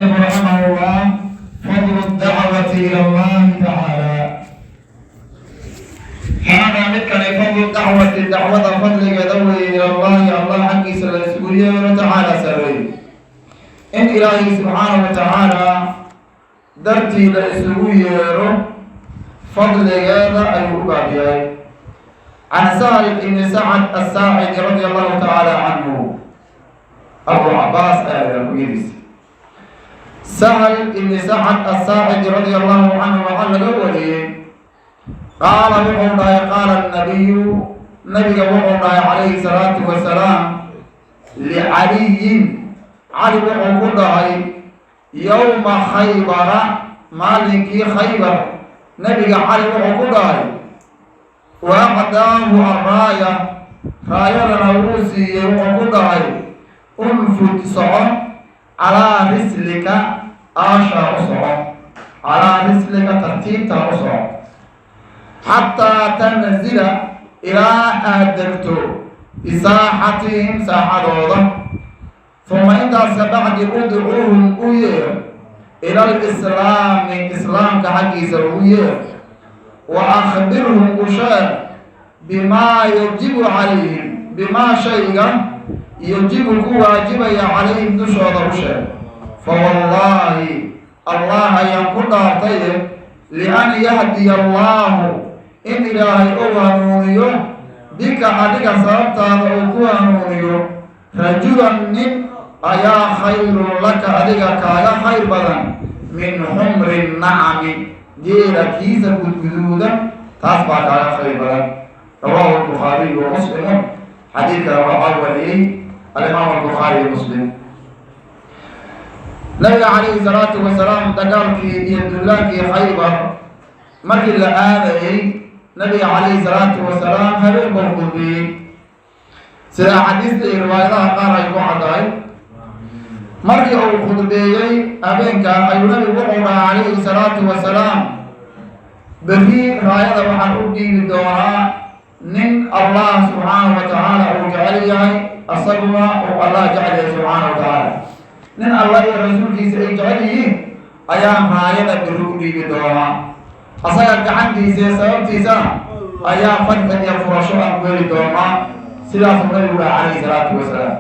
رحمه الله: فضل الدعوة إلى الله تعالى. هذا midkani فضل الدعوة, dacwada fadligeeda weeye, إلى الله, Allah xaggiisa la isugu yeero, tacaala, sareey. In Ilaahay subxaanahu wa tacaala dartii la isugu yeero fadligeeda ayuu u baab yahay. Can Sahl ibni Sacad Asaacidi رضي الله تعالى عنه, Abu Cabaas ayaa kunyadiisa. Sahl ibni Sacad Asaacidi رضي الله عنه waxaa laga wariyey, qaala, wuxuu dhahay, قال النبي, nabiga wuxuu dhahay عليه الصلاة والسلام, لعلي, Cali wuxuu ku dhahay, يوم خيبر, maalinkii Khaybar, nabiga Cali wuxuu ku dhahay, وأعطاه الراية, raayadana wuu siiyey, wuxuu ku dhahay: انفذ, soco, على رسلك, aashaa u soco, على رسلك, tartiibtaa u soco, حتى تنزل, ilaa aad degto, بساحتهم, saaxadooda, ثم, intaas kabacdi, ادعهم, u yeer, إلى الإسلام, islaamka xaggiisa ugu yeer, وأخبرهم, u sheeg, بما يجب عليهم, بما, shayga, يجب, ku waajibaya, عليهم, dushooda u sheeg. فوالله, Allah ayaan ku dhaartaye, لأن يهدي الله, in Ilaahay u hanuuniyo, بك, adiga sababtaada uu ku hanuuniyo, رجلا, nin ayaa, خير لك, adiga kaaga khayr badan, من حمر النعم, geela kiisa gudguduudan, taas baa kaaga khayr badan. رواه البخاري ومسلم. Xadiidkana waxaa wariyey alimaam Albukhaari iyo Muslim. Nabiga عليه الصلاة والسلام dagaalkii iyo duulaankii Khaybar markii la aadayey, nabiga عليه الصلاة والسلام habeen bau khudbeeyey, sida axaadiista iyo riwaayadaha qaar ay ku caddahay. Markii uu khudbeeyey habeenka ayuu nabigu wuxuu dhahaa عليه الصلاة والسلام: berri raayada waxaan u dhiibi doonaa nin Allah subxaanahu wa tacaala uu jecel yahay, asaguna uu Allah jecel yahay subxaana wa tacaala. Nin Allah iyo rasuulkiisa ay jecel yihiin ayaan raayada berri u dhiibi doonaa. Asaga gacantiisa iyo sababtiisana ayaa fadxi iyo furasho aan ku heli doonaa. Sidaasuu nabigu dhaha عليه الصلاة والسلام.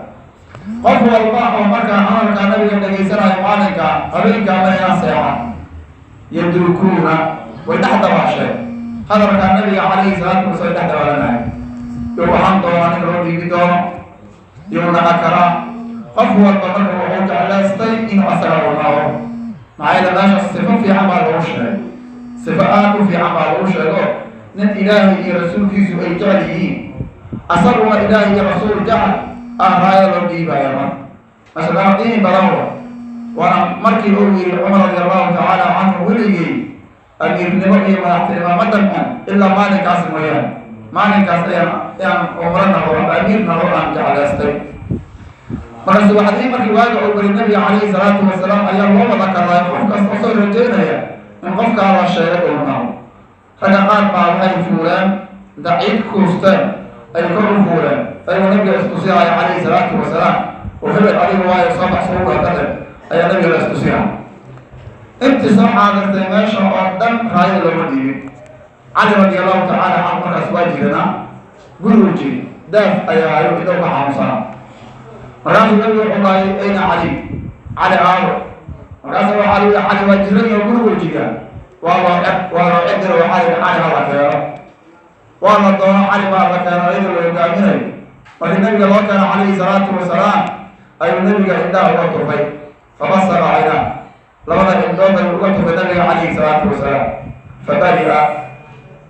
Qof walba oo markaa hadalkaa nabiga dhegaysanayo maalinka habeenkaa ma seexan, يدركون, way dhex dabaasheen hadalkaa nabiga عليه الصلاة والسلام, dhex dabaalanayo. Iyo waxaan doonaa nin loo dhiibi doono iyo naqa karaa. Qof walba marka wuxuu jeclaystay inuu asaga wanaado, maxaa yeele meesha sifo fiican baa lagu sheegay, sifo aada u fiican baa lagu sheego: nin Ilaahay iyo rasuulkiisu ay jecel yihiin, asaguna Ilaahay iyo rasuul jecel ah raaya loo dhiibaya. Marka masala qiimi badan wa. Waana markii uu yihi Cumar رضي الله تعالى عنه: weligey amiirnimo iyo madaxtinimo ma damcan ilaa maalinkaas mooyaane, maalinkaas ayaan ayaan umro naqo ama amiir naqo aan jeclaystay. Marka subaxdii markii waaga uu bari, nabiga عليه الصلاة والسلام ayaa loo wada kalaay, qof kasta oo soo rajeynaya in qofkaa la sheegay uu naqo. Ragga qaar baa waxay fuuleen inta ciid kuusteen ay kor u fuuleen, ayagoo nabiga istusinaaya عليه الصلاة والسلام, oo hebel adiga waayo, soo bax, soo dhakade, ayaa nabiga la istusinaya. Intii soo xaadirtay meesha oo dhan raayada looma dhiibin. Cali رضي الله تعالى عنه markaas waa jiranaa, gurigu jiri, daaf ayaa hayo, idow ka xanuunsanaa. Markaasuu nabigu wuxuu dhahay: أين علي? Cali aawo? Markaasa waxaa la yihi: Cali waa jiran oo gurigu jiraa. Waa loo cidiro. Waxaa la yihi: Cali ha la keeno. Waa la doono, Cali baa la keeno iyadoo la hogaaminayo. Markii nabiga loo keeno عليه الصلاة والسلام, ayuu nabiga indhaha uga tufay, فبصق عيناه, labada indhood ayuu uga tufay nabiga عليه الصلاة والسلام. فبرئ,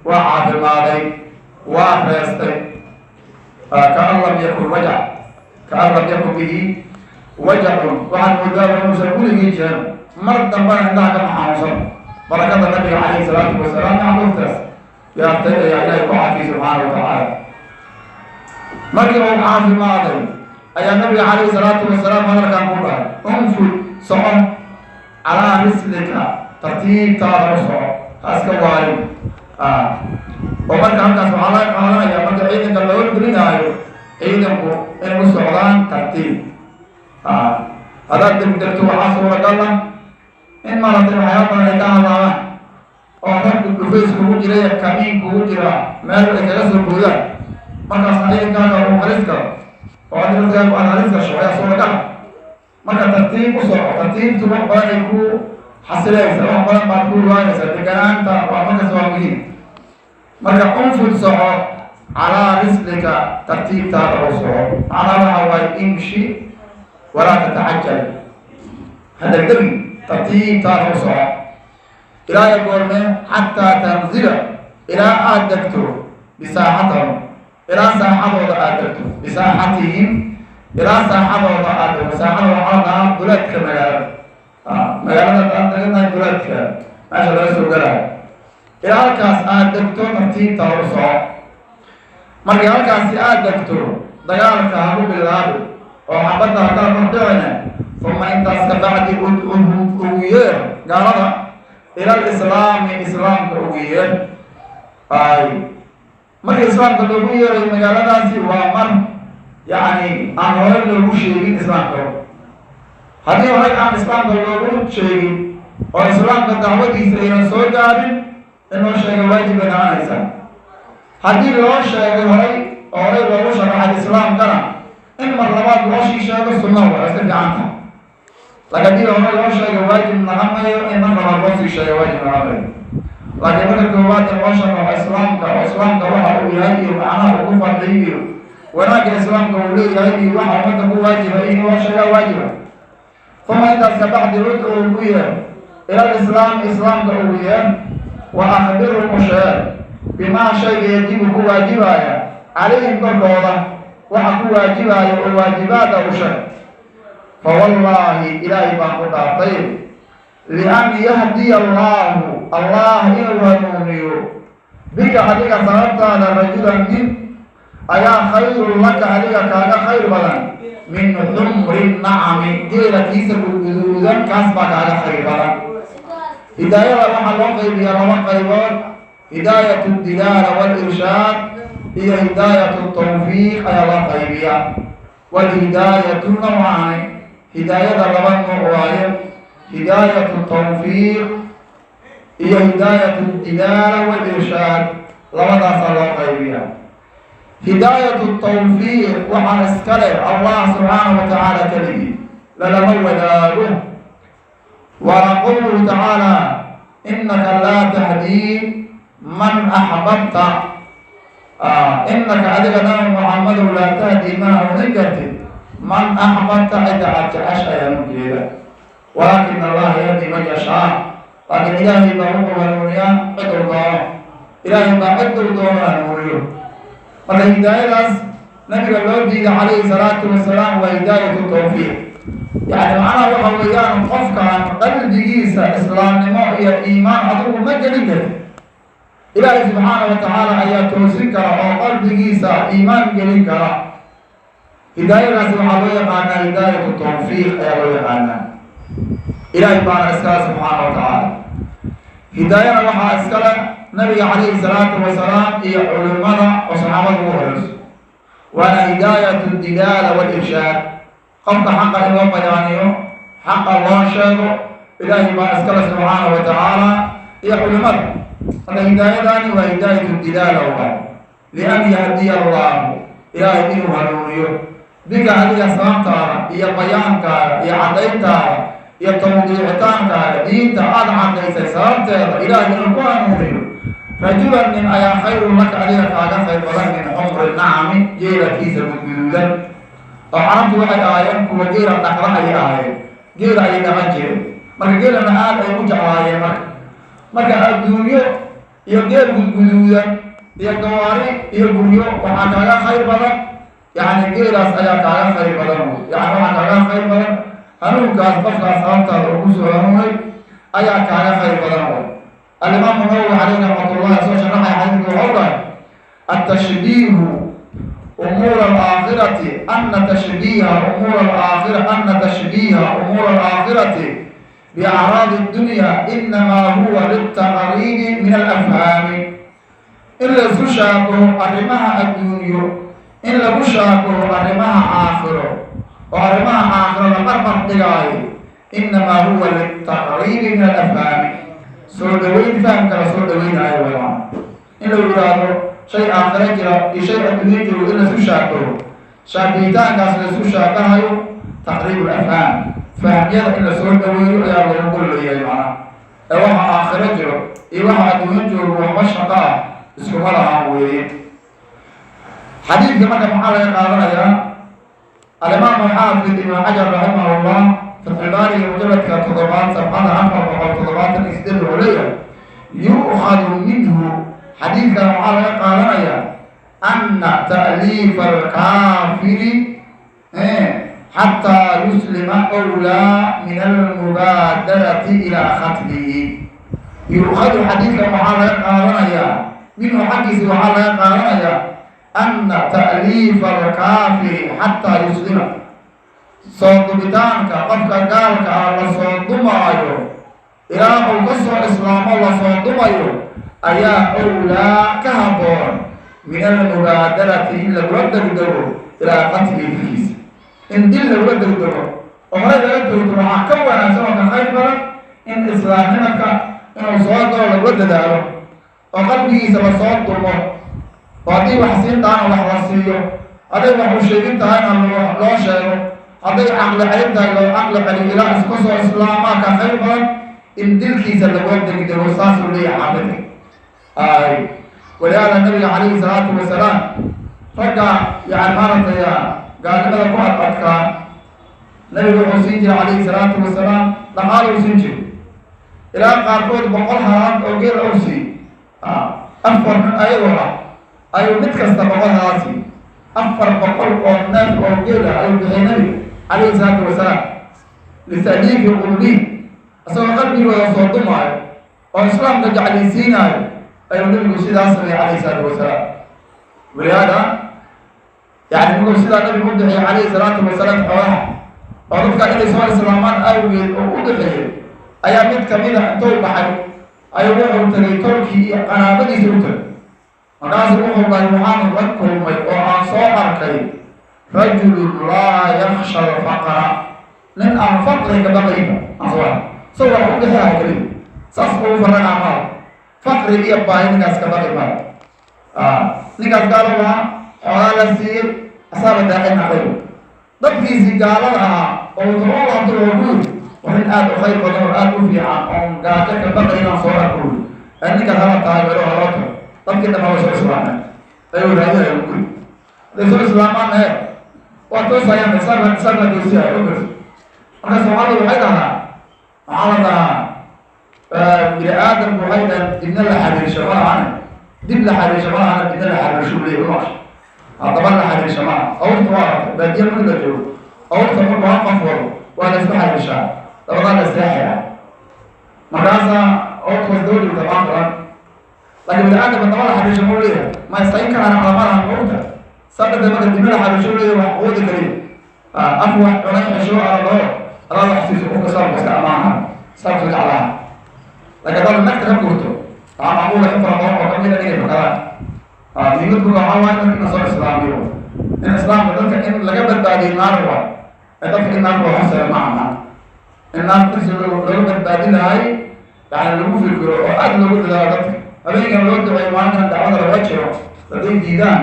waa caafimaaday, waa reestay, كأن لم يكن وجع, كأن لم يكن به وجع. Waxaad moodaa inuusan weligii jiran, mar dambana indhaha kama xanuunsan. Barakada nabiga عليه الصلاة والسلام macruuftaas yaartay ayaa Ilahay ku caafiyey subxaana wa tacaala. Markii uu caafimaaday ayaa nabiga عليه الصلاة والسلام hadalkan ku dhahay: انفذ, soco, على رسلك, tartiibtaada u soco, ha iska waalin. Oo marka halkaas waxaa laga qaadanaya, marka ciidanka loo gelinaayo, ciidanku inay u socdaan tartiib. Haddaad degdegto, waxaa suuragal ah in maaragtay waxyaaba badan ay ka halaabaan oo ragku dhufays kugu jira iyo kamiin kugu jira meel ay kaga soo boodaan. Markaasna ciidankaaga uu halis galo oo adiga laftigaagu aad halis gasho ayaa suuragal. Marka tartiib u soco. Tartiibtu wax badan ay ku xasilaysa, wax badan baad ku ogaanaysa. Deganaanta waa markas waa muhiim. Marka انفذ, soco, على رسلك, tartiibtaada u soco. Macnaha waxa waaye: امش ولا تتعجل, ha degdegin, tartiibtaada u soco. Ilaa ya goorme? حتى تنزل, ilaa aada degto, بساحتهم, ilaa saaxadooda aada degto, بساحتهم, ilaa saaxadooda aada degto. Saaxada waxaa la dhahaa duleedka magaalada. Magaalada aan deganahay duleedka meesha laga soo galaayo. Ilaa halkaas aada degto, tartiibtaada u soco. Markii halkaasi aada degto, dagaalka haku bilaabi oo xabadda ha kala kordhicina. ثم, intaas ka bacdi, ادعهم, ugu yeer gaalada, إلى الإسلام, islaamka ugu yeer. Ay marka islaamka loogu yeerayo magaaladaasi waa mar yacni aan hore loogu sheegin islaamka. Haddii horey aan islaamka loogu sheegin oo islaamka dacwadiisa aynan soo gaarin, in loo sheega waajib bay noconaysaa. Haddii loo sheegay horay oo horay loogu sharaxay islaamkana, in mar labaad loo sii sheego sunna waa iska fiican tahay. Laakiin haddii hore loo sheegay, waajib noqon mayo in mar labaad loo sii sheego, waajib noqon mayo. Laakiin marka koowaad in loo sharaxo islaamka oo islaamka waxa uu yahay iyo macnaha uu ku fadhiyo iyo wanaagga islaamka uu leeyahay iyo waxa ummadda ku waajiba in loo sheegaa waajiba. ثم, intaas ka bacdi, ادعهم, ugu yeer, إلى الإسلام, islaamka ugu yeer. وأخبرهم, u sheeg, بما, shayga, يجب, ku waajibaya, عليهم, korkooda waxa ku waajibaya oo waajibaada u sheeg. فوالله, ilaahay baan ku dhaartay, لأن يهدي الله, Allah inuu hanuuniyo, بك, adiga sababtaada, رجلا, nin ayaa, خير لك, adiga kaaga khayr badan, من حمر النعم, geela kiisa guduudan, kaas baa kaaga khayr badan. Hidaayada waxaa loo qaybiyaa laba qaybood: هداية الدلالة والإرشاد iyo هداية التوفيق ayaa loo qaybiyaa. والهداية نوعان, hidaayada laba nooc waaye: هداية التوفيق iyo هداية الدلالة والإرشاد, labadaasaa loo qaybiyaa. هداية التوفيق waxaa iska leh Allah subxaanahu wa tacaala keligii, lalama wadaago. Waana قوله تعالى: إنك لا تهدي من أحببت. إنك, adiga Nabi Muxamadow, لا تهدي, ma hanuunin kartid, من أحببت, cidda aad jecesha ayaan ujeeda, ولكن الله يهدي من يشاء, laakiin Ilaahay baa wuxuu hanuuniyaa ciduu doono. Ilaahay baa ciduu doono hanuuniyo. Marka hidaayadaas nabiga loo diiday calayhi salaatu wasalaam waa هداية التوفيق. Yani macnaha waxa weeyaan, qofkan qalbigiisa islaamnimo iyo iimaan adigu ma gelin karin. Ilaahay subxaana wa tacaala ayaa toosin kara oo qalbigiisa iimaan gelin kara. Hidaayadaasi waxaa loo yaqaanaa هداية التوفيق ayaa loo yaqaanaa. Ilaahay baana iskale subxaana wa tacaala. Hidaayana waxaa iskale nabiga calayhi salaatu wasalaam iyo culimada oo saxaabada ugu horeyso, waana هداية الدلالة والإرشاد. Qofka xaqa in loo bayaaniyo, xaqa loo sheego, Ilaahay baa iskale subxaana wa tacaala iyo culimada. Marka hidaayadani waa هداية الدلالة. Waay لأن يهدي الله, Ilaahay inuu hanuuniyo, بك, adiga sababtaada iyo bayaankaaga iyo caddayntaada iyo tawdiicitaankaaga diinta aada caddaysay sababteeda, Ilaahay inuu ku hanuuniyo, رجلا, nin ayaa, خير لك, adiga kaaga khayr badan, من حمر النعم, geelakiisa gudguduudan. Oo carabtu waxay ahaayeen kuwa geela dhaqda ayay ahaayeen, geela ayay dhaqan jireen. Marka geelana aad ay u jeclaayeen. Marka adduunyo iyo geel gudguduudan iyo gawaari iyo guryo waxaa kaaga khayr badan, yacni geelaas ayaa kaaga khayr badan. Yani waxaa kaaga khayr badan hanuunkaas qofkaas sababtaada oo kusoo hanuunay ayaa kaaga khayr badan. Way Alimaamu Nawowi caleyh raxmatullahi soo sharaxay xadiidka, waxau dhahay: التشبيه أمور الآخرة أن تشبيه أمور الآخرة أن تشبيه أمور الآخرة بأعراض الدنيا إنما هو للتقريب من الأفهام. In laisku shaabaho arrimaha adduunyo, in lagu shaabaho arrimaha aakhiro. Oo arrimaha aakhiro la barbar dhigaayo, innamaa huwa litaqriibi min alafhaami, soo dhaweyn fahamka la soo dhaweynaayo wayaan. In la yidhaahdo shay aakhiro jira iyo shay adduunyo jiro in laisku shaabaho, shaabihitaankaas laisku shaabahayo, taqriib alafhaam, fahmyada in lasoo dhaweeyo ayaa loogu gol leeyahay macnaha. Ee waxa aakhiro jiro iyo waxa adduunyo joogo waxba shaqo ah iskuma lahaan weeye. Xadiidka marka maxaa laga qaadanayaa? Alimaam Alxaafid Ibn Xajar raximahullah, Fatxulbaariga mujaladka 7aad, safxada 478, wuxuu leeyahay: yu'khadu minhu, xadiidkan waxaa laga qaadanayaa, ana ta'liifa alkaafiri xataa yuslima wlaa min almubaadarati ilaa qatlihi. Yu'khadu, xadiidkan waxaa laga qaadanayaa, minhu, xaggiisa waxaa laga qaadanayaa, ana ta'liifa alkaafiri xataa yuslima, soo dumitaanka qofka gaalka ah la soo dumaayo ilaa uu ka soo islaamo lasoo dumayo, ayaa owlaa, ka habboon, min almubaadarati, in lagula degdego, ilaa qatlihi, dilkiisa. In dil lagula degdego oo horey laga joogto waxaa ka wanaagsan oo ka khayr badan in islaamnimadka inuu soo galo lagula dadaalo oo qalbigiisa lasoo dumo, oo haddii wax siin tahana wax la siiyo, hadday wax u sheegin tahayna loo sheego, hadday caqli celin tahay loo caqli celiyo, ilaa iska soo islaamaa ka khayr badan in dilkiisa lagula degdego. Saasuu leeyahay xaafidka. Ay walihaada nabiga calayhi salaatu wasalaam ragga yani maaragtay gaalnimada ku adadkaa, nabigu wuxuu siin jiray calayhi salaatu wasalaam dhaqaalo uu siin jiray, ilaa qaarkood 100 halaad oo geel ou siiy. Afar nin ayagoo ah ayuu mid kasta 100 halaad siiy, 400 oo neef oo geel ah ayuu bixiyay nabiga calayhi salaatu wasalaam, lita'liifi quluubihim, isagoo qalbigooda soo dumaayo oo islaamka jeclaysiinaayo ayuu nabigu sidaas sameeyey calayhi salaatu wasalaam. Walihaada yani markuu sidaa nabigu u bixiyay calayhi salaatu wasalaam xoolaha oo dadka inay soo islaamaan awgeed oo u bixiyay, ayaa mid kamida intuu baxay ayuu wuxuu tagay tolkii iyo qaraabadiisa u tagay. Markaasuu wuxuu dhahay: waxaanu la kulmay oo aan soo arkay rajulun laa yaksha alfaqra, nin aan faqri ka baqayba aan soo arkay, isagoo wax u bixinayo keliya, saas ugu faragaa maal, faqri iyo baahi ninkaas ka baqi maayo. Ninkaas gaalo ahaa, xoolaa la siiyey, asaaba daacin aqay dadkiisii gaalada ahaa oo wuxuu u laabtay oo ku yiri: war nin aada u khayr badan oo aada u fiican oon gaajo ka baqay inaan soo arko uri, ee ninkaas hala taageero, haloo tago. Dadkii dhammaa way soo islaameen ayuu raadinaya guri. Hadday soo islaamaan he waa toosayaan, isaga toosiyay o garso. Marka Soomaalidu waxay dhahaa, maxaa la dhahaa, bini aadamku waxay dhahaan dibna la xariirsho ma lahane, dib la xariirsho ma lahane, dibna la xariirsho leeyahy umash haddaba la xariirsho maaha. Awrta waa aragtay, baadiya marka la joogo awrta markuu hal qof wado waa la isku xariirshaa, dabadaa la isleexayaa, markaasaa awrta was daba joogta maanta dhan. Laakiin bini aadamka daba la xariirsho mau leeyahay? Ma istayn karaan calamadaha awrta? Saa darteed marka dibna la xariirsho leeyahay wax quudi kaliya af wax cunay xesho ala dhaho, adaa wax siiso qofka saabka iska ammaanaha, saabka jeclaha. Laakiin haddaad nagta ka gurto, waxaa macquula in fara badan oo kamid a inay fakadaan. Muhiimadku waxaa waaye dadka in soo islaamiyo, in islaamka dadka in laga badbaadiyo naar waa ee dadka in naar loo xasaya ma aha. In naar dadka looga badbaadin lahay yani lagu fikiro oo aada loogu dadaalo, dadka habeenkan loo duceeyo, maalinkan dacwada laga jiro. Hadday diidaan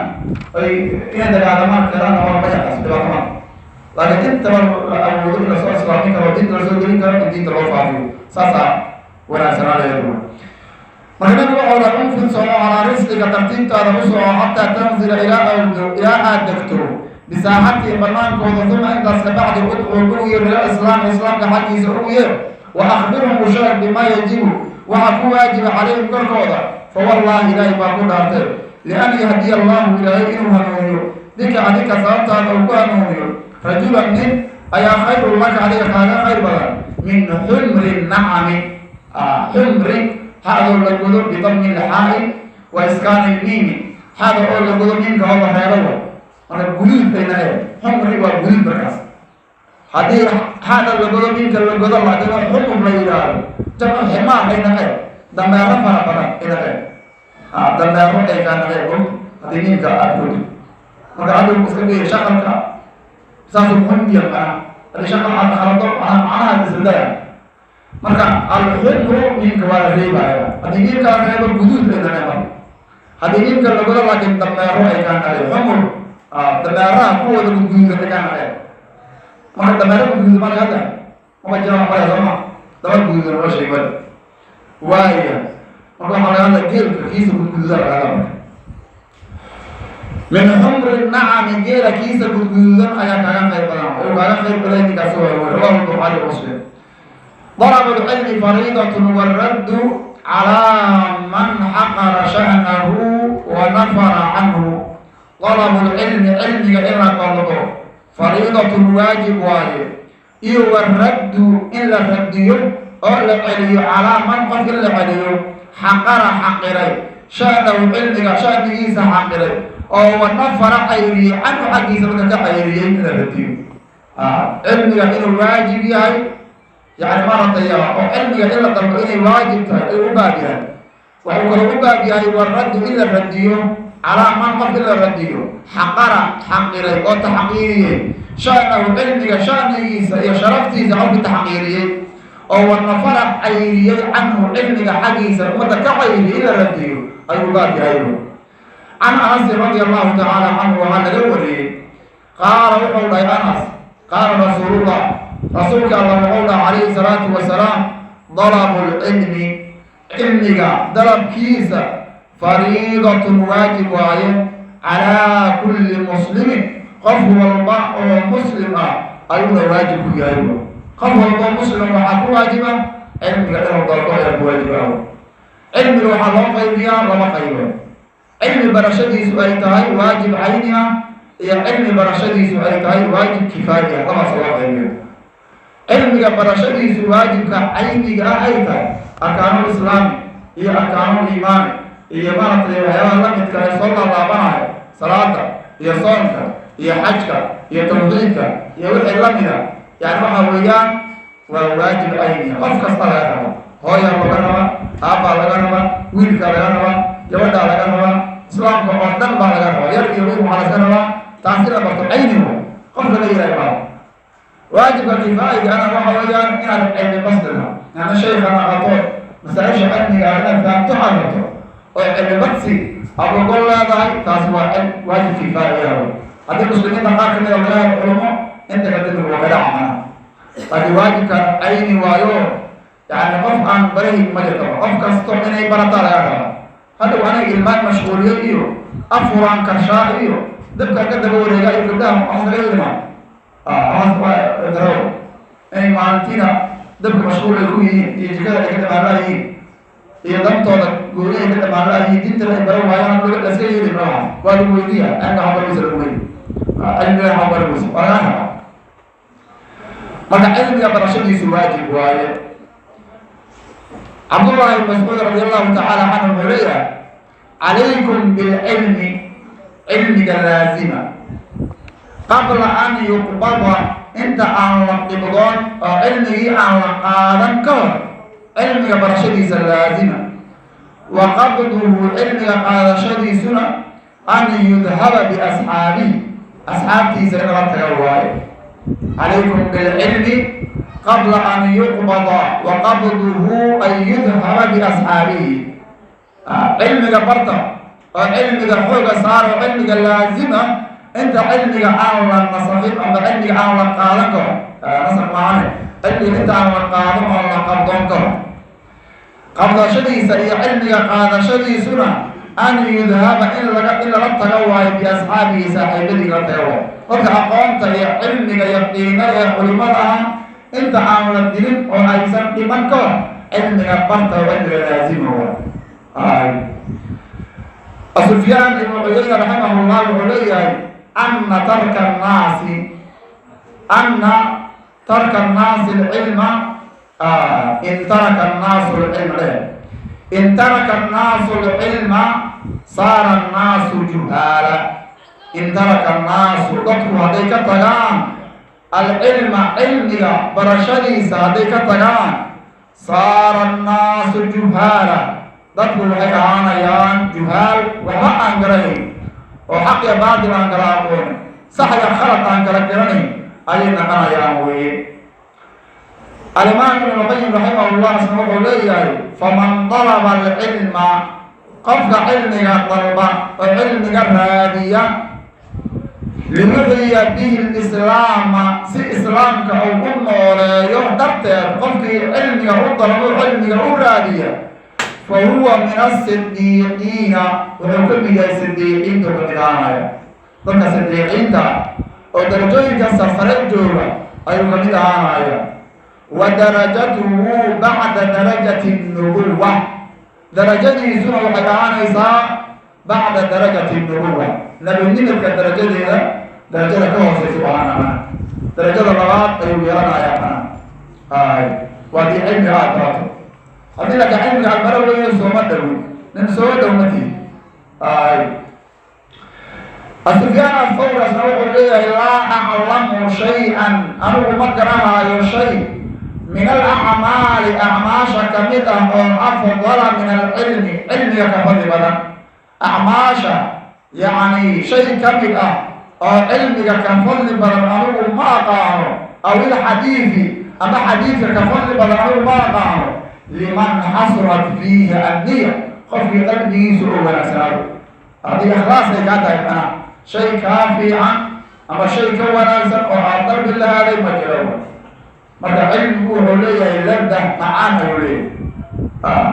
ay inay dagaalamaan karaan waa mayaqaas dhibaato ma, laakiin intaba la awoodo in lasoo islaamin karo, diinta lasoo gelin karo, in diinta loo faafiyo, saasaa wanaagsanaa. Marka nabigu wuxuu dhahay: unfid, soco, calaa rislika, tartiibtaada u soco, xataa tanzila, ilaa aad degto, bisaaxatihi, banaankooda. Uma, intaas kabacdi, udcuu, ugu yeer, ila islaami, islaamka xaggiisa ugu yeer, wa akhbirhum, u sheeg, bimaa yajibu, waxa ku waajiba, calayhim, korkooda. Fa wallaahi, ilaahay baa ku dhaartay, lian yahdiya allahu, ilaahay inuu hanuuniyo, bika, adika sababtaada uu ku hanuuniyo, rajulan, nin, ayaa khayrun laka, adiga kaaga khayr badan, min xumri nacami. Xumri, xadoo la godo, bidammi lxaa'i wa iskaani lmiimi, xada oo la godo, miimka oo la reebo wa. Marka guduud bay naqeen, xumri waa guduud. Markaas haddii xada la godo, miimka la godo, laakiin xumur la yidhaahdo, jamcu ximaar ay naqeen, dameero fara badan ay naqeen, dameero ay kaa naqeen og haddii miimka aada godo. Marka hadda iska geeya shaqalka Saasuu muhim yahay macnaha. Haddii shaqal aad khalado, macnaha isbedela. Marka alxumru miimka waa la reebaya. Haddii miimka la reebo, guduud bay dhaleen. Marka haddii miimka lagodo laakiin dameero ay kaa dhaleen, xumur dameeraha kuwooda gudguduudan ay kaa dhaleen. Marka dameero gudguduud marka hadda maba jiraan maya, sooma? Daba guduudan loo sheegay wali waaya. Marka waxaa laga hadlaya geelka kiisa gudguduudan laga hadla. Marka min xumri nacami, geela kiisa gudguduudan ayaa kaaga khayr badan, uu kaaga khayr badan ninkaasi waa. Rawahu Bukhari, Muslim. طلب العلم فريضة والرد على من حقر شأنه ونفر عنه. طلب العلم, cilmiga in la dalbo, فريضة waajib waaye, iyo والرد in la radiyo oo la celiyo, على من qof in la celiyo, حقر xaqiray, شأنه cilmiga shanigiisa xaqiray, oo ونفر cayriyey, عنه xaggiisa marka ka cayriyey, in la radiyo. Cilmiga inuu waajib yahay, yani maaragtay, oo cilmiga in la dalbo inay waajib tahay ayuu u baab yahay. Wuxuu kaloo u baab yahay والرد in la radiyo, على من qof in la radiyo, حقر xaqiray oo taxqiiriyey, شأنه cilmiga shanigiisa iyo sharaftiisa qofki taxqiiriyey, oo ونفر cayriyey, عنه cilmiga xaggiisa ummadda ka cayriyey, in la radiyo ayuu baab yahay. عن أنس رضي الله تعالى عنه waxaa laga wariyey, qaala, wuxuu dhahay Anas: قال رسول الله, rasuulka Alla wuxuu dhaha عليه الصلاة والسلام: طلب العلم, cilmiga dalabkiisa, فريضة waajib waaye, على كل مسلم, qof walba oo muslim ah ayuuna waajib ku yahay. Qof walba oo muslim waxaa ku waajiba cilmiga inuu dalbo ayaa ku waajiba. Cilmiga waxaa loo qaybiyaa laba qaybood: cilmi barashadiisu ay tahay waajib cayni ah iyo cilmi barashadiisu ay tahay waajib kifaayi ah. Labaas loo qaybiyo. Cilmiga barashadiisu waajibka cayniga ah ay tahay arkaanul islaami iyo arkaanul iimaani iyo maaragtay waxyaabaha lamidka ay soo laalaabanayo, salaada iyo soonka iyo xajka iyo tawxiidka iyo wixii lamida, yani waxa weeyaan waa waajib cayniya, qof kasta laga raba. Hooyaa laga rabaa, aabbaa laga rabaa, wiilkaa laga rabaa, gabadhaa laga rabaa, islaamka oo dhan baa laga rabaa, yar iyo wiil waxaa laska rabaa taas in la barto. Cayni way, qof laga yirahay maa. Waajibka kifaayiga ana waxa weeyaan inaad cilmi basdina, yani shaykan aqato, masaa-isha cilmiga ah inaad fahamto aad rabto oo cilmi badsi aad ogol leedahay, taas waa waajib kifaayiga. Haddii muslimiinta qaar kamida laga helo culimo, inta kadib waa ka dhaca mana. Laakiin waajibkan cayni waayo, yani qof aan barahin ma jirtaba, qof kasto inay barataa laga rabaa. Hadhow aniga ilmaan mashquuliye iyo afuraan karshaa iyo dabkaan ka daba wareega iyo gabdhaha waxaas laga heli maa. Waxaas waa daro inay maalintiina dabka mashquul ay ku yihiin iyo jikada ay ka dhamaan laayihiin iyo dantooda gooni ay ka dhamaan laayihiin, diintana ay baran waayaan, laska yeeli ma. Waa lagu weydiiya cilmiga, waxaa baraysa lagu weydi, cilmiga waxaa baraysa waa laga rabaa. Marka cilmiga barashadiisu waajib waaye. Cabdullahi ibn Mascuud رضي الله تعالى عنه wuxuu leeyahay: عليكم بالعلم, cilmiga laazima, قبل أن يقبض, inta aan la qibdoon oo cilmigii aan la qaadan ka hor cilmiga barashadiisa laazima. وقبضه, cilmiga qaadashadiisuna, أن يذهب بأصحابه, asxaabtiisa in lala taga waayo. عليكم بالعلم قبل أن يقبض وقبضه أن يذهب بأصحابه. Cilmiga barta oo cilmiga xooga saara oo cilmiga laazima inta cilmiga aan la nasakhin ama cilmiga aan la qaadan karo. Nasakh maahane, cilmiga inta aan la qaadan oo la qabdoon karo. Qabdashadiisa iyo cilmiga qaadashadiisuna أن يذهب in laga in lala tago waayo, بأصحابه, saaxiibadii la tago waayo. Marka aqoonta iyo cilmiga yaqiina ee culimada ah, inta aan la dilin oo aysan dhiman ka hor, cilmiga barta oo cilmiga laazima waay. Sufyaan ibnu Cuyayna رحمه الله wuxuu leeyahay: أن ترك الناس العلم, إن ترك الناس العلم leh, إن ترك الناس العلم صار الناس جهالا. إن ترك الناس, dadku hadday ka tagaan, العلم, cilmiga barashadiisa hadday ka tagaan, صار الناس جهالا, dadku waxay ahaanayaan juhaal, waxba aan garanayn oo xaq iyo baatil aan kala aqoonin, sax iyo khalad aan kala garanayn. Ayay naqanayaan weeye. Alimaam Ibnu Qayim raximahullah isna wuxuu leeyahay: faman dalaba alcilma, qofka cilmiga dalba oo cilmiga raadiya, liyuxyiya bihi lislaama, si islaamka uu u nooleeyo darteed, qofkii cilmiga u dalbo, cilmiga u raadiya, fa huwa min asidiiqiina, wuxuu ka mid yahay sidiiqiinta, ka mid ahaanaya dadka sidiiqiinta oo darajooyinka sarsare jooga ayuu ka mid ahaanaya. Wa darajatuhu bacda darajati nubuwa, darajadiisuna waxay ahaanaysaa bacda darajati nubuwa, nebinimadka darajadeeda darajada ka hooseysa u ahaana, darajada labaad ayuu yeelanayaa. Mana ay waa dii cilmiga aad barato. Haddii laka cilmiga aad baro weyo, sooma dhowin, nin soo dhow ma tihi. Ay Asufyaan Athawri asna wuxuu leeyahay: laa aclamu shay-an, anigu ma garanaayo shay, min alacmaali, acmaasha kamid ah, oo afdala min alcilmi, cilmiga ka fadli badan. Acmaasha yacni shay ka mid ah oo cilmiga ka fadli badan anigu ma aqaano, aw ilxadiidi, ama xadiidka ka fadli badan anigu ma aqaano, liman xasurat fiihi anniya, qofkii qalbigiisu oo wanaagsanaado. Haddii ikhlaas ay kaa tahay, mana shay kaa fiican ama shay ka wanaagsan oo aad dalbi lahaaday ma jiro. Marka cilmigu wuxuu leeyahay ladda, macaan ayuu leeyahay.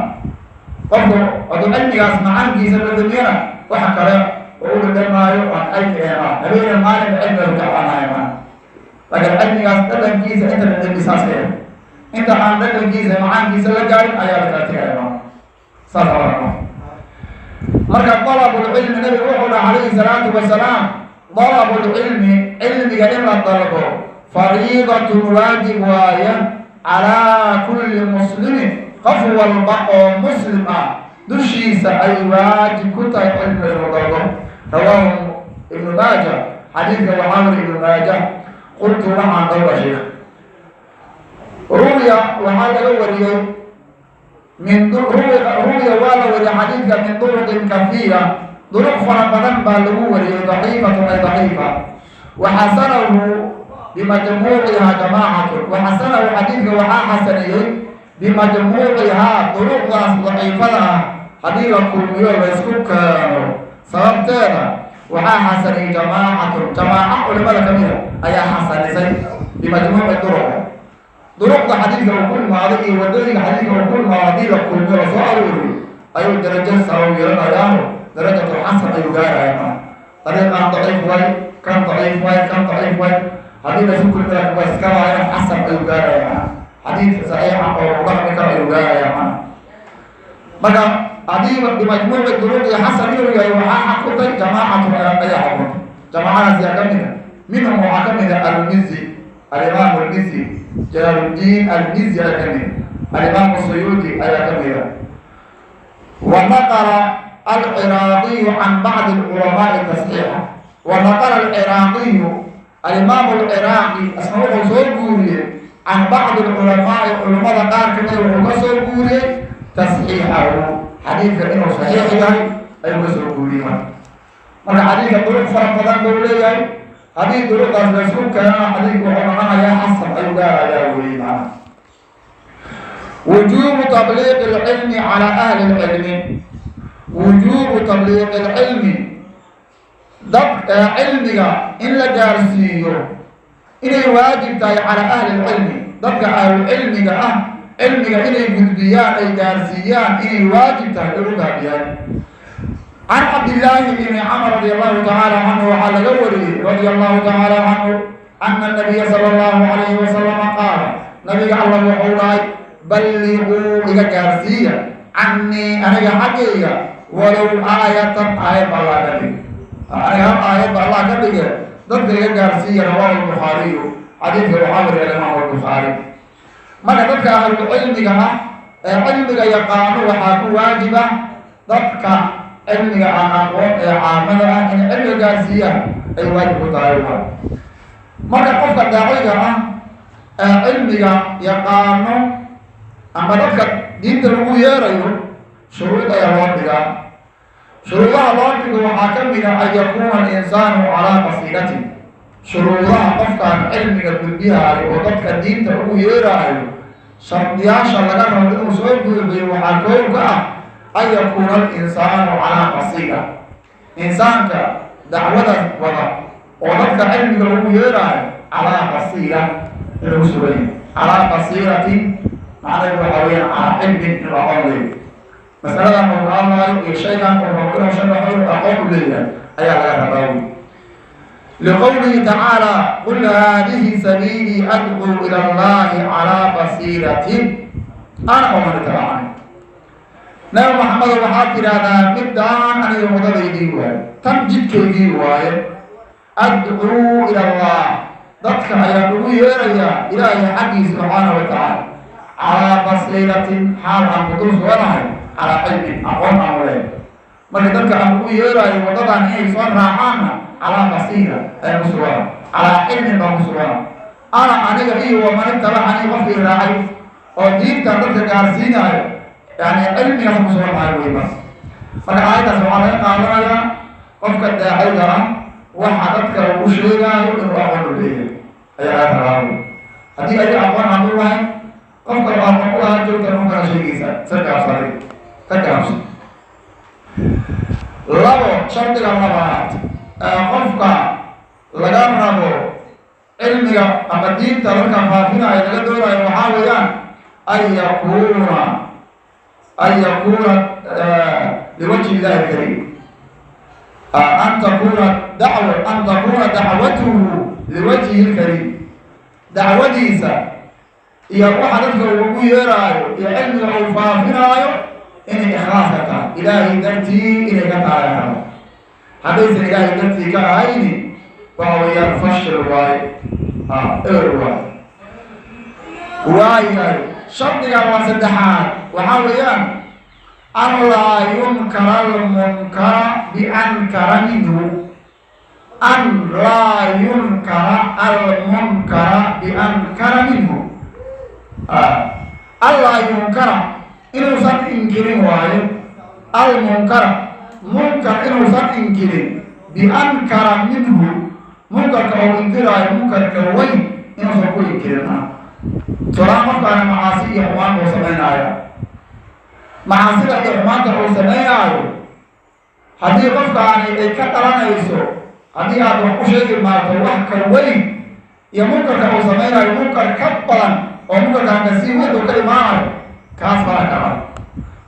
Qofku hadduu cilmigaas macaankiisa dhadhamiyana, waxa kale oo u dhadhamaayo aan cilmi ahayn ah, habeena maalinba cilmigaas u jeclaanayo maa. Laakiin cilmigaas dhadhankiisa inta dhadhamisaas ka yahay, inta aan dhadhankiisa macaankiisa la gaarin ayaa la kala tegaya maa. Saas aa. Marka dalabulcilmi, nabigu wuxuu dhaha calayhi salaatu wasalaam: dalabulcilmi, cilmiga in la dalbo, fariidatun, waajib waaye, calaa kulli muslimin, qof walba oo muslim ah dushiisa ay waajib ku tahay cilmiga inuu dalbo. Rawaahu Ibnu Maaja, xadiidka waxaa wari Ibnu Maaja. Qultu, waxaan dhowra sheekh: ruwiya, waxaa laga wariyey min ruwiya, waa la wariyey xadiidka, min duruqin kahiira, duruq fara badan baa lagu wariyey, daciifatun, ay daciifa. Waxasanahu bimajmuucihaa jamaacatun, waxasanahu, xadiidka waxaa xasaniyey, bimajmuucihaa, duruqdaas daciifada ah haddii la kulmiyo, laysku keeno sababteeda, waxaa xasaniyey jamaacatun, jamaaca culimada kamida ayaa xasanisay. Bimajmuuci duruq, duruqda xadiidka uu ku imaaday iyo wadooyinka xadiidka uu ku imaaday haddii la kulmiyo, lasoo arooriyo, ayuu darajo sabab yeelanayaano, darajatulxasan ayuu gaaraya. Maa dariiqan daciif waay, kan daciif waay, kan daciif waay, haddii laysku kulmi laakin waa iska waayana, xasan ayuu gaaraya. Maa xadiid saxiixa oo lagu dhaqmi karo ayuu gaaraya. Mana marka haddii bimajmuuci duruqi xasan inuu yahay, waxaa xakuntay jamaacatu ayaa xakuntay. Jamaacadaas yaa kamid a? Minhum, waxaa kamid a Almizi, alimaam Almizi, Jalaaluddiin Almizi ayaa kamid a, alimaam Suyuudi ayaa kamid a. Wa naqala alciraaqiyu can bacdi alculamaai tasxiixa. Wa naqala alciraaqiyu, alimaam alciraaqi asna wuxuu soo guuriyey, can bacdi alculamaai, culamada qaar kamida wuxuu ka soo guuriyey, tasxiixahu, xadiidka inuu saxiix yahay ayuu ka soo guuriyey. Marka xadiidka duruq fara badan buu leeyahay. Haddii duruqdaas laysku keenana, xadiidku wuxuu noqonayaa xasan ayuu gaarayaa weli macana. Wujubu tabliiqi alcilmi calaa ahli lcilmi, wujubu tabliiqi alcilmi, dad cilmiga in la gaarsiiyo inay waajib tahay, calaa ahli lcilmi, dadka ahlucilmiga ah cilmiga inay gudbiyaan, ay gaarsiiyaan inay waajib tahay ay u gaabiyaan. Can Cabdillaahi bni Camr radi allahu tacaala canhu, waxaa laga wariyey, radia allahu tacaala canhu, ana nabiya sala allahu alayhi wasalama qaala, nabiga alla wuxuu dhahay: balliquu, iga gaarsiiya, cannii, aniga xaggayga, walow aayatan, aayad ba Allah ka dhige, aniga hal aayad ba Allah ka dhige, dadka iga gaarsiiya. Rawaahu Albukhaariyu, xadiidka waxaa wariya alimaam Albukhaari. Marka dadka ahlucilmiga ah ee cilmiga yaqaano waxaa ku waajiba dadka cilmiga aan aqoon ee caamada ah inay cilmiga gaarsiiyaan ay waajib ku tahay. Waa marka qofka daaciga ah ee cilmiga yaqaano ama dadka diinta lagu yeerayo, shuruud ayaa loo dhigaa. Shuruudaha loo dhigo waxaa ka mid a an yakuuna alinsaanu calaa basiiratin. Shuruudaha qofkaan cilmiga gudbihaayo oo dadka diinta ugu yeeraayo, shardiyaasha laga rabo inuu soo buuxiyo waxaa koow ka ah an yakuuna alinsaanu calaa basiira. Insaanka dacwada wada oo dadka cilmiga ugu yeeraayo calaa basiira inuu sugan yahay. Calaa basiiratin macnaheedu waxaa weeyaan calaa cilmin, inuu aqoon leeyahay masaladan uu ka hadlaayo iyo shaygan uu rabo inuu sharaxo, inuu aqoon u leeyahay ayaa laga rabaa wey. Liqowlihi tacaala: "Qul haadihi sabiilii adcuu ila Allahi calaa basiiratin ana waman itabacani." Nabi Maxamedo, waxaad tidhaahdaa: midaan aniga wadadaydii waaye, tan jidkaygii waaye. Adcuu ila Allah, dadka ayaan ugu yeerayaa Ilaahay xaggiisa subxaana wa tacaala, calaa basiiratin, xaal aan ku dul suganahay, calaa cilmin, aqoon aan uleehay. Marka dadka aan ugu yeeraayo waddadan inay soo raacaanna, calaa basiira ayaan ku sugana, calaa cilmin baan ku sugana. Ana, aniga, iyo waman itabacanii, qofkii raacay oo diintan dadka gaarsiinaayo, yani cilmigaas ku sugan tahay wey. Bas, marka aayaddaas waxaa laga qaadanayaa qofka daaciga ah waxa dadka uu sheegaayo inuu aqoon u leeyahay ayaa laga rabaa wey. Haddii adiga aqoon aan u lahayn, qof kale aqoon u lahaa joogta u kala sheegaysa, ka gaabsaday, ka gaabso. Labo, shardiga labaad ee qofka laga rabo cilmiga ama diinta dadka faafinayo laga doonayo waxaa weeyaan an yakuuna liwajhi Illahi alkariim, an takuna dacwa an takuna dacwatuhu liwajhihi lkariim. Dacwadiisa iyo waxa dadka uu ugu yeeraayo iyo cilmiga uu faafinaayo inay ikhlaas ka tahay, Ilaahay dartii inay ka tahay rabo. Haddaysan Ilaahay dartii ka ahayni, waxa weeyaan fashil waaye, eber waaye. Waayahay, shardiga waa saddexaad waxaa weeyaan an laa yunkara almunkara biankara minhu, an laa yunkara almunkara biankara minhu. An laa yunkara, inuusan inkirin waayo, almunkara, munkar inuusan inkirin, biankara minhu, munkarka oo inkiraayo munkarka weyn inuusan ku inkirin. Tulaan, qofkaana macaasi iyo xumaan uu samaynaayo, macaasida iyo xumaanta uu samaynaayo, haddii qofkaani ay ka dhalanayso haddii aad wax ku sheegi maarto wax ka weyn iyo munkarka uu samaynayo munkar ka badan oo munkarkaan kasii weyn uu ka imaanayo, kaas fara ka qad.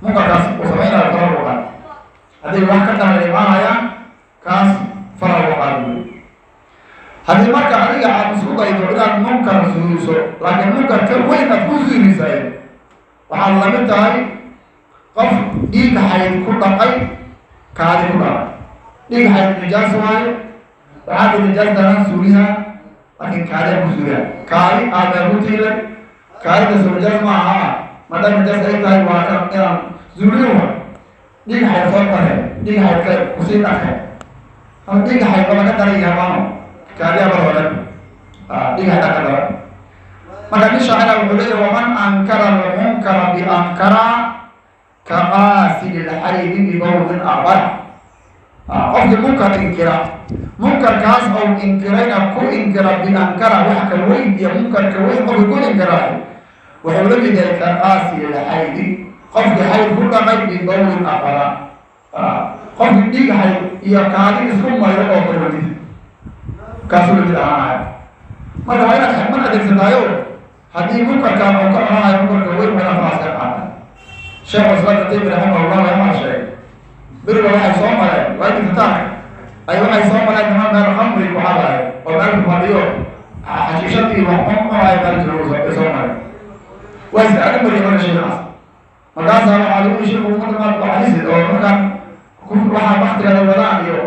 Munkarkaas uu samaynayo fara u qaad. Hadday wax ka daran imaanayaan, kaas fara u qaad wey. Haddii marka adiga aad isku daydo inaad munkar suuriso, laakiin munkar ka weyn aad ku suurisay, waxaad lamid tahay qof dhiig xayd ku dhaqay kaadi ku dhaqay. Dhiig xayd nijaas waayo, waxaad tii nijaas daran suuriha, laakiin kaadiyaa ku suuriha. Kaadi aad ku tiilay, kaadida soo nijaas ma aha? Maadaama nijaas ay tahay, waa ka inaan suuriyo wa. Dhiig xayd soo dare, dhiig xayd ka kusii dhaqay, ama dhiig xayd laba ka daran yahay maano kaadiyaa bar hore, dhiig xayd ka daran. Marka nin shaacira wuxuu leeyahy: "Waman ankara almunkara biankara kaqaasili lxaydi bibawlin aqbar." Qofkii munkar inkira, munkarkaas ou inkirayna ku inkira biankara, wax ka weyn iyo munkarka weyn qofkii ku inkiraayo, wuxuu la mid yahay kaqaasili lxaydi, qofkii xayd ku dhaqay, bibawlin aqbara, qofkii dhiig xayd iyo kaadi isku mayro oo kale lamid, kaasuu lamid ahaanaya. Marka waa inaad xikmad adeegsataayo. Haddii munkarkaan uu ka dhalanayo munkarka weyn, waa inaad faraas ka qaata. Sheekh Islam Ibn Taymi raximahullah waxaa sheegay beriba waxay soo mareen waagii tataarka ay waxay soo mareen niman meel khamri ku cabaayo oo meel ku fadhiyo, xashiishadii wax cuncunayo meel joogo ay soo mareen. Waa iska aga mariyay marka sheekaas. Markaasaa waxaa lagu sheeku ummadda maad waxalisid oo markaan waxaa baktigaada wadaan iyo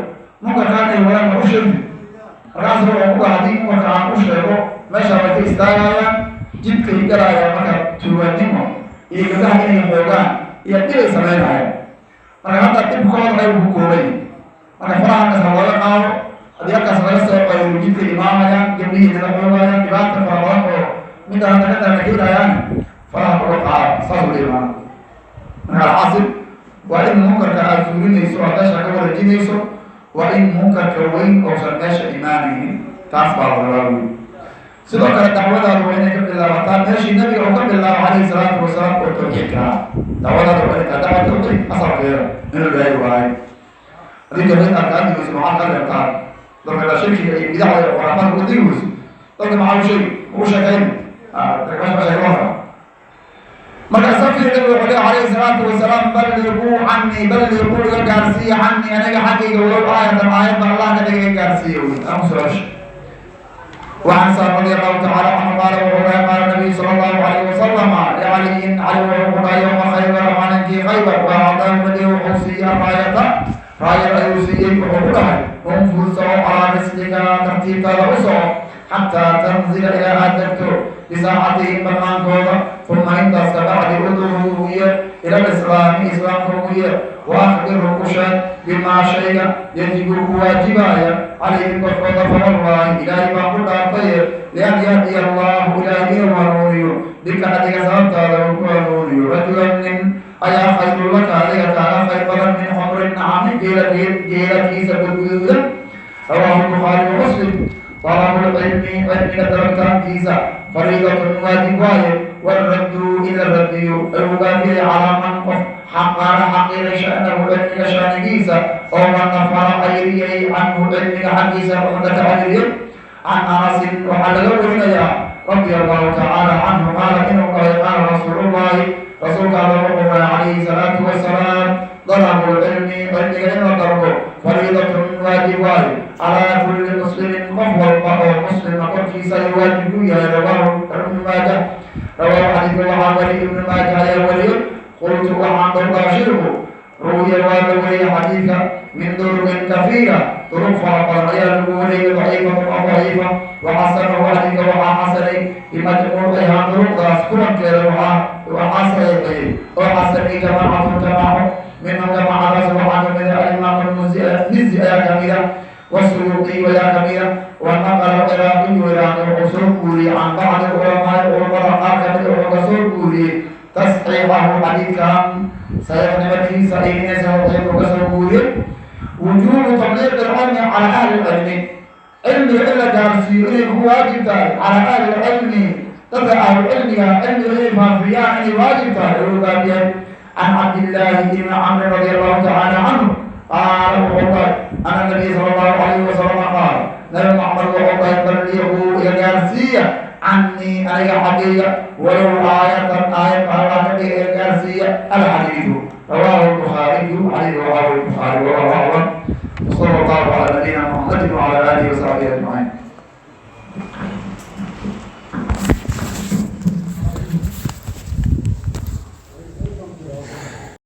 munkarkaan ay wadaan ma u sheegtid? Markaas wuxuu ku dhaha: haddii munkarka aan u sheego, meesha way ka istaagayaan, jidkay galaayaan, marka tuuganimo iyo gabdaha inay xoogaan iyo dhibay samaynayaan. Marka hadda dhibkooda qayb ku koobay, marka faraha halkaas looga qaado. Haddii halkaas laga soo qaybo, jidka imaanayaan, gabdhihii nala xoogaayaan, dhibaata fara badan oo midda hadda ka darana keenayaan, faraha uga qaado, saas ula imaana. Marka alxaasil waa in munkarka aada zuulinayso oo meesha ka wareejinayso, waa in munkarka weyn uusan meesha imaanaynin. Taas baa la rabaa wey. Sidoo kale dacwadaadu waa inay ka bilaabataa meeshii Nabiga uu ka bilaabo calayhi salaatu wasalaam, oo tawxiidka ah. Dacwadaadu waa inay tahay dacwa tawxiid, asalkeeda inuu Ilaahay waayo. Haddii tawxiid aad kaa digeyso, maxaad ka reebtaa dadka la shirkiga iyo bidacda iyo khuraafaadka u digeyso? Dadka maxaa u sheegi ugu sheekayn? Sheego. Marka safir Nabigu wuxuu leey calayhi salaatu wasalaam: "Balliquu canii, balliquu, iga gaarsiiya, canii, aniga xaggayga, walow aayatan, aayad ba Allah ka dhiga, iga gaarsiiya." Wey aan kusoo cesho. وعن سهل رضي الله تعالى عنه قال وهو قال النبي صلى الله عليه وسلم لعلي، علي wuxuu يوم خيبر، maalinkii Khaybar, وأعطاه النبي, wuxuu siiyey الراية, raayad ayuu siiyey. Wuxuu ku dhahay: "انفذ, soco, على رسلك, tartiibtaada u soco, حتى تنزل, ilaa aad degto, بساحتهم, banaankooda, ثم, intaas kabacdi, ادعه, ugu yeer, إلى الإسلام, islaamka ugu yeer, وأخبره, ku sheeg, بما, shayga, يجب, ku waajibaya, عليهم, korkooda. فوالله, Ilaahay baan ku dhaartaye, لأن يهدي الله, Ilaahay inuu hanuuniyo, بك, adiga sababtaada uu ku hanuuniyo, رجلا, nin ayaa, خير لك, adiga kaaga khayr badan, من حمر النعم, geela geelakiisa gudguduudan." رواه البخاري ومسلم. طلب العلم, cilmiga dalabitaankiisa, فريضة, waajib waaye. والرد, in la radiyo ayuu gaabiyay, على من, qof, حقر, xaqiray, شأنه, cilmiga shaanigiisa, oo ونفر, cayriyay, عنه, cilmiga xaggiisa umada ka cayriyay. عن أنس, waxaa laga warinayaa, رضي الله تعالى عنه, qaala, inuu dhahay: qaala رسول الله, rasuulka Alla wuxuu dhahay calayhi salaatu wasalaam: طلب العلم, cilmiga in la dalbo, فريضة, waajib waaye, على كل مسلم, qof walba oo muslima korkiisa ayuu waajib ku yahay. رواه ابن ماجه. رواه, xadiidka waxaa wariyay Ibnu Maaja ayaa wariyay. قلت, waxaan dhowdaa shirku: روي, waa la wariyay xadiidka, من طرق كثيرة, duruq fara badan ayaa lagu wariyay, ضعيفة, oo daciifa. وحسنه, xadiidka waxaa xasanay, بمجموعها, duruqdaas kulankeeda waxaa saxiixiyey oo xasanay, جماعة, jamaaco, منهم, jamaacadaas waxaa kamida alimaam Mizi ayaa kamida, والسيوطي ayaa kamida. ونقل العراقي, Ciraaqi wuxuu soo guuriyey, عن بعض العلماء, culamada qaar kamida wuxuu ka soo guuriyey, تصحيحه, xadiidkan saxiixnimadiisa iyo inay saxiixeen uu ka soo guuriyey. وجوب تبليغ العلم على أهل العلم, cilmiga in la gaarsiiyo inay ku waajib tahay, على أهل العلم, dadka ahlucilmiga cilmiga inay faafiyaan inay waajib tahay ayuu baabiyay. عن عبد الله بن عمرو رضي الله تعالى عنه قال, wuxuu dhahay, أن النبي صلى الله عليه وسلم قال, Nabi Maxamed wuxuu dhahay: "بلغوا, iga gaarsiiya, عني, aniga xaggayga, ولو آية, aayad Allah ka dhiga iga gaarsiiya." الحديث رواه البخاري. حديث رواه البخاري. والله أعلم، وصلى الله على نبينا محمد وعلى آله وصحبه أجمعين.